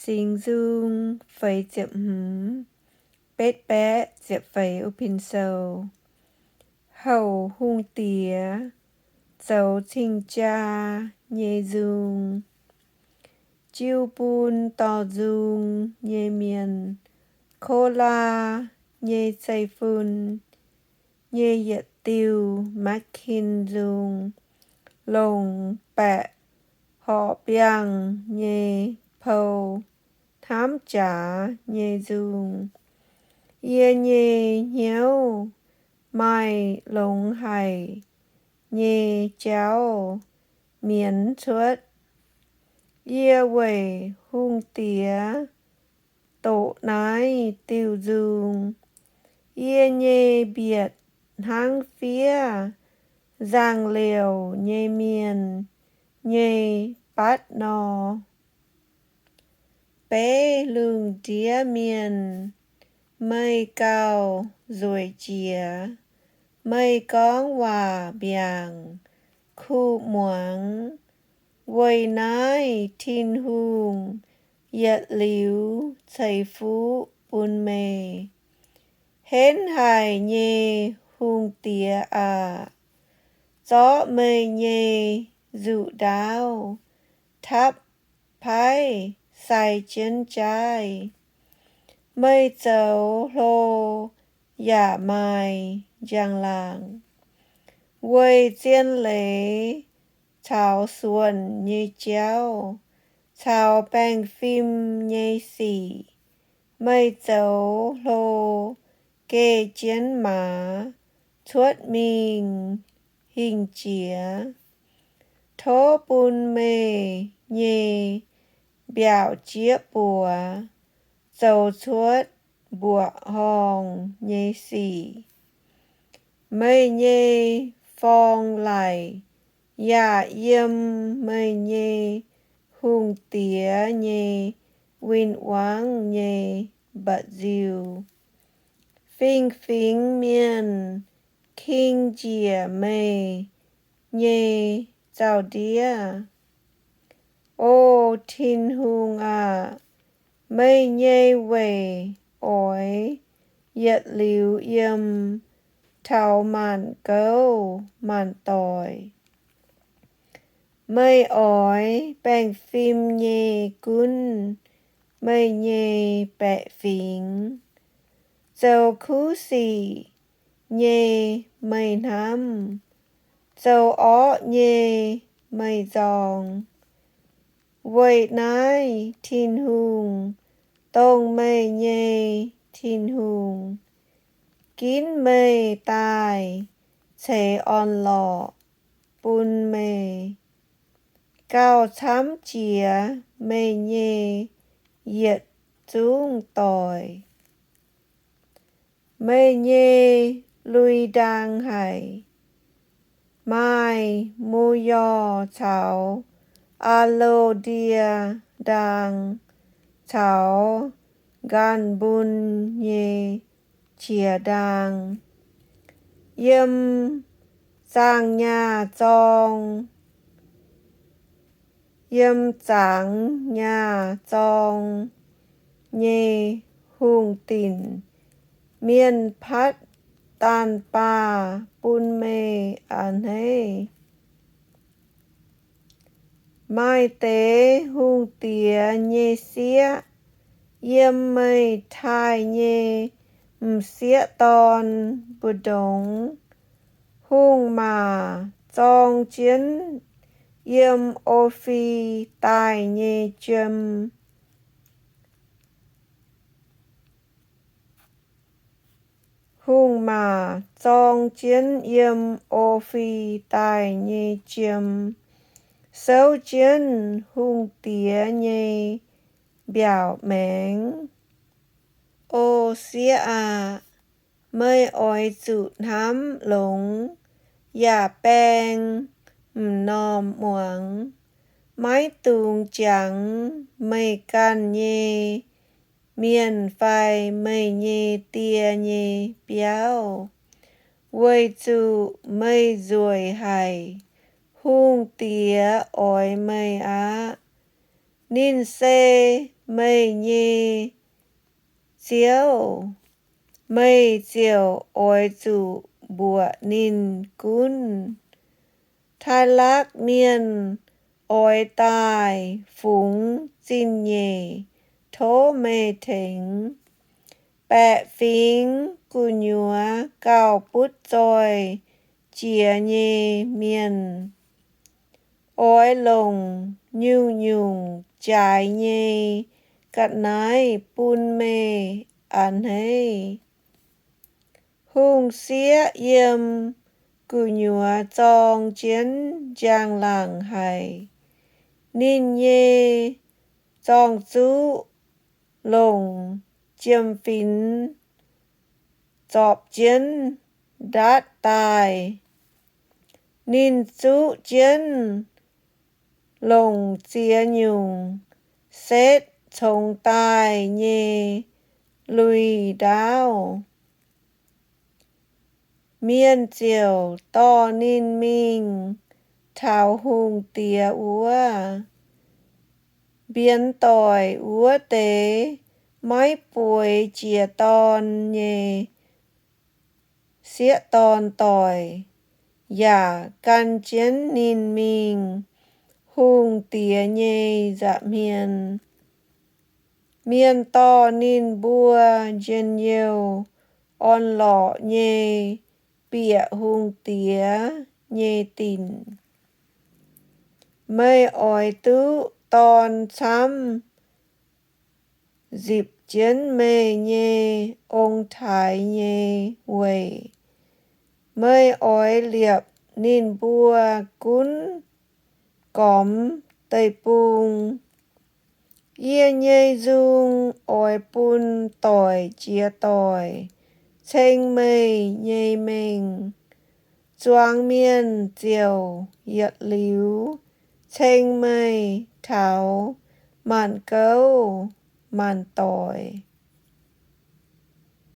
Singx Nzung feix ziepc hmz, betv baeqv ziepc feix wuov pin sou. Houc hungh diex zoux cing-jaa nyei nzung. Jiu bun dorh nzung nyei mienh, Ko^laa nyei cei-fun nyei yietc diuh Makv^kin Nzung, longc baeqc horqc biangh nyei pou hnamv jaax nyei nzung. Yie nyei hnyouv maaih longx haic nyei jauv mienz cuotv. Yie weic hungh diex doqc naaiv diuh nzung. Yie nyei mbietc hnangv fiev nzangc-liouc nyei mienh nyei batv nor. Beiv lungh ndiev mienh, meih gauh nzueic jiex. Meih gorngv waac mbiaangc kuh muangx. Weic naaiv Tin-Hungh yietc liuz ceix fuqv bun meih. Henv haic nyei hungh diex aac, zorqv meih nyei nzuqc ndaauv tapv paaiv sai jienv jaaiv. Meih zoux hlo yaac maaih njang-laangc, weic zien leiz caux suonc nyei jauv caux baengh fim nyei sic. Meih zoux hlo geh jienv maaz cuotv mingh hingh jiex. Tov bun meih nyei mbiaauc jieqv buoz zoux cuotv mbuoqc horngh nyei sic. Meih nyei forng-laic yaac yiem meih nyei hungh diex nyei win-wangv nyei mba'nziu. Fingx-fingx mienh king njiec meih nyei zaux-ndiev. O Tin-Hungh aah! Meih nyei weic oix yietc liuz yiem taux maanc gouv maanc doic. Meih oix baengh fim nyei gunv meih nyei baeqc fingx, zoux kuv sic nyei meih hnamv, zoux orqv nyei meih nzorng. Weic naaiv Tin-Hungh, dongh meih nyei Tin-Hungh, ginv meih daaih ceix orn-lorqc bun meih, gauh camv jiex meih nyei yietc zungv doic. Meih nyei lui-ndaang haic, maaih mu^yorh caux aa^lo^ndie ndaang caux nqanh mbun nyei qiex ndaang. Yiem zaangh nyaah zorng, yiem zaangh nyaah zorng nyei hungh dinc, mienh patv daanh baah bun meih a'hneiv. Maaih deix hungh diex nyei sieqv yiem meih taaih nyei m'sieqv dorn mbu'ndongx. Hungh maac zorng jienv yiem O^fi daaih nyei jiem. Hungh maac zorng jienv yiem O^fi daaih nyei jiem, souv jienv hungh diex nyei mbiaauc maengx. O sieqv aah! Meih oix zuqc hnamv longx yaac baeng m'normh muangx. Maiv dungx jangx meih ganh nyei mienh fai meih nyei die nyei biauv, weic zuqc meih nzueic haic. Hungh diex oix meih aqv. Ninh se meih nyei Ziouv, meih ziouc oix zuqc mbuoqc ninh gunv. Taailakv mienh oix daaih fungx zingh nyeic tov meih tengx. Baeqc fingx gu'nyuoz gauh butv zoih jiex nyei mienh oix longc nyungc-nyungc jaaix nyei ga'naaiv bun meih a'hneiv. Hungh sieqv yiem gu'nyuoz zorng jienv njang-laangc haic. Ninh nyei zorng-zuqv longc jiem-finx zorpc jienv ndatv daaih. Ninh zuqv jienv longc ziex nyungc setv congx daaih nyei lui-ndaauv. Mienh ziouc dorh ninh mingh taux hungh diex wuov. Mbienx doic wuov deix maiv bueix jiex dorn nyei sieqv dorn doic yaac gan jienv ninh mingh hungh diex nyei nza'hmien. Mienh dorh ninh mbuo njien-youh orn-lorqc nyei bieqc hungh diex nyei dinc. Meih oix duqv dorn camv nzipc jienv meih nyei ong-taaix nyei weic. Meih oix liepc ninh mbuo gunv gormx deic-bung. Yie nyei nzung oix bun doic jiex doic ceng meih nyei mengh. Zuangx mienh ziouc yietc liuz ceng meih taux maanc gouv maanc doic.